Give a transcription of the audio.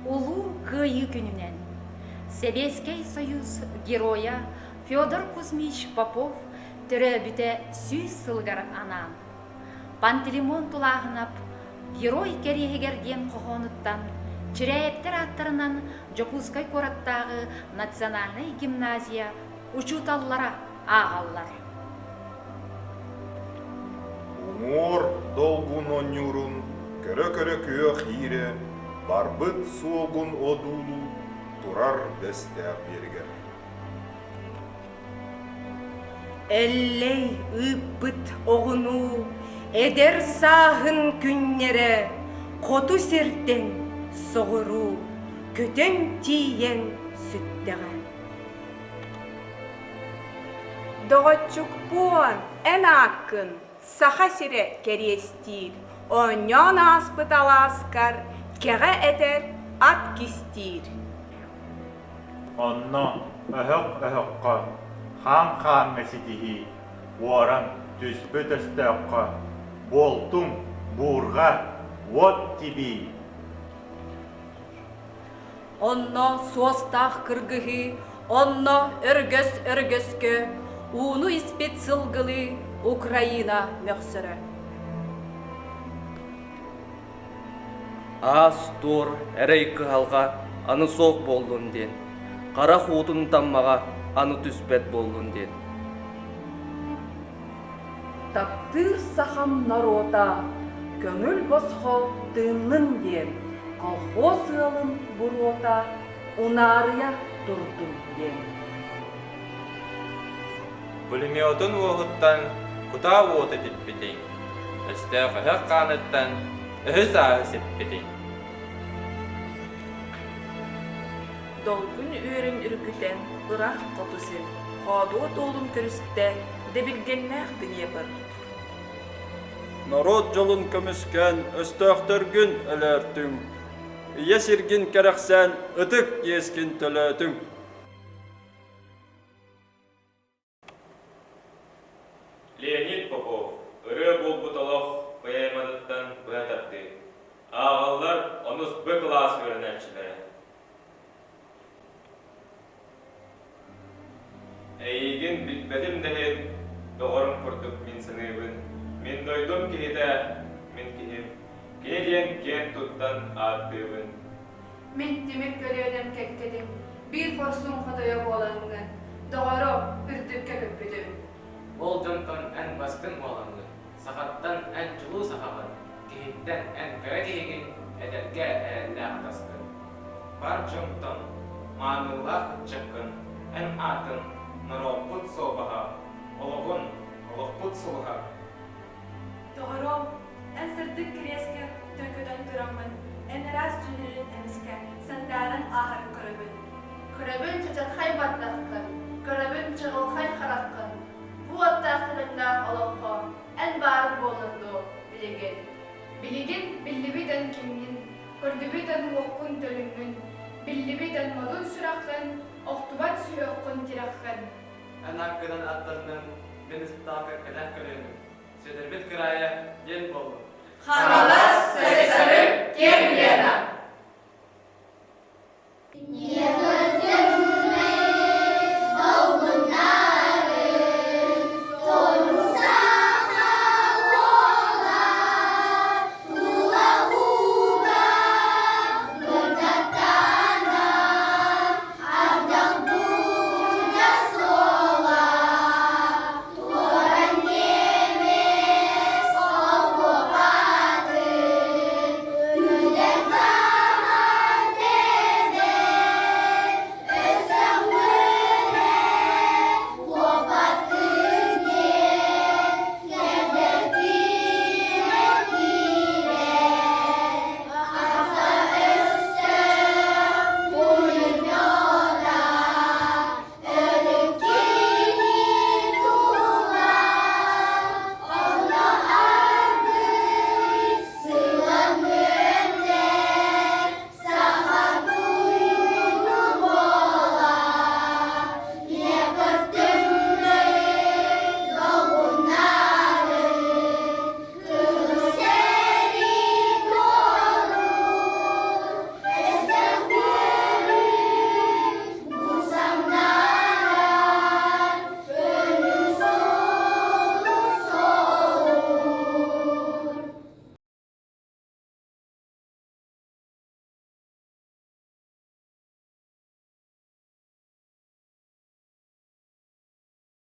Улуу Кыайыы күнүнэн Сэбиэскэй Союз Геройа Федор Кузьмич Попов төрөөбүтэ 100 сылыгар анаан Пантелеймон Тулааһынап Герой кэриэһигэр диэн хоһоонуттан Чирээйэптэр ааттарынан Дьокуускай куораттааҕы национальнай гимназия учууталлара ааҕаллар. Уҥуор долгун оонньуурун көрө-көрө күөх иирэ барбыт суолгун одуулуу турар бэстээх биэригэр. Эллэй ыыппыт оҕунуу эдэр сааһын күннэрэ хоту сиртэн соҕуруу көтөн тиийэн сүттэҕэ. Доҕоччукпуон, эн ааккын Саха сирэ кэриэстиир, оонньоон ааспыт алааскар кэҕэ этэр, ат кистиир. Онно өһөх өһөххө, хаан хааҥҥа ситиһии, уоран түспүт өстөөххө, буолтуҥ буурҕа, уот тибии. Онно суостаах кыргыһыы, онно өргөс өргөскө ууну испит сылгылыы Украина мөхсөрө. Аас-туор, эрэй-кыһалҕа аны суох буоллун диэн, харах уутун таммаҕа аны түспэт буоллун диэн. Таптыыр сахам норуота көҥүл босхо тыыннын диэн колхоз ыалын буруота унаарыйа турдун диэн. Пулеметун уоһуттан кутаа уоту типпитиҥ, өстөөх өһөх хааныттан өһүс ааһы сиппитиҥ. Долгун үөрүн үргүтэн ыраах хоту сир хоодуот уолун көрүстэ дэбилгэннээх Днепр. Норуот дьолун көмүскээн өстөөхтөргүн өлөөртүҥ, ийэ сиргин кэрэхсээн ытык иэскин төлөөтүҥ. Леонид Попов «Ырыа буолбут олох» поэматыттан быһа тардыы. Ааҕаллар онус Б кылаас үөрэнээччилэрэ. Эйигин билбэтим да иһин, доҕорум курдук мин саныыбын. Мин дойдум киһитэ, мин киһим. Кини диэн киэн туттан ааттыыбын. Мин тимир көлүөнэм кэккэтин биир хорсун хотойо буолаҥҥын, доҕорум, үрдүккэ көппүтүм. Ол дьонтон эн бастыҥ уолаҥҥын, сахаттан эн чулуу сахаҕын, киһиттэн эн кэрэ киһигин, эдэргэ эрэллээх атаскын. Бар дьонтон мааныылаах ыччаккын, эн аатын, норуоппут суобаһа, олоҕун, олохпут сулуһа. Доҕоруом, эн сырдык кириэскэ төкөтөн тураммын, эн ыраас дьүһүнүн эмискэ сандааран ааһарын көрөбүн. Көрөбүн чачархай баттаххын, көрөбүн чаҕылхай хараххын, бу уоттаах төлөннөөх олоххо эн баарыҥ буоллар дуо билигин? Билигин биллибит эн кимҥин, көрдүбүт эн уоккун төлүҥҥүн, биллибит эн модун сүрэххин, охтубат сүһүөххүн тирэххин. Эн аккынан аттарынан мин ыстаалга кэлэн көлүөнүм, Сүтэрбит кыраайа диэн буоллун. Хаҥалас Сайсары киэн.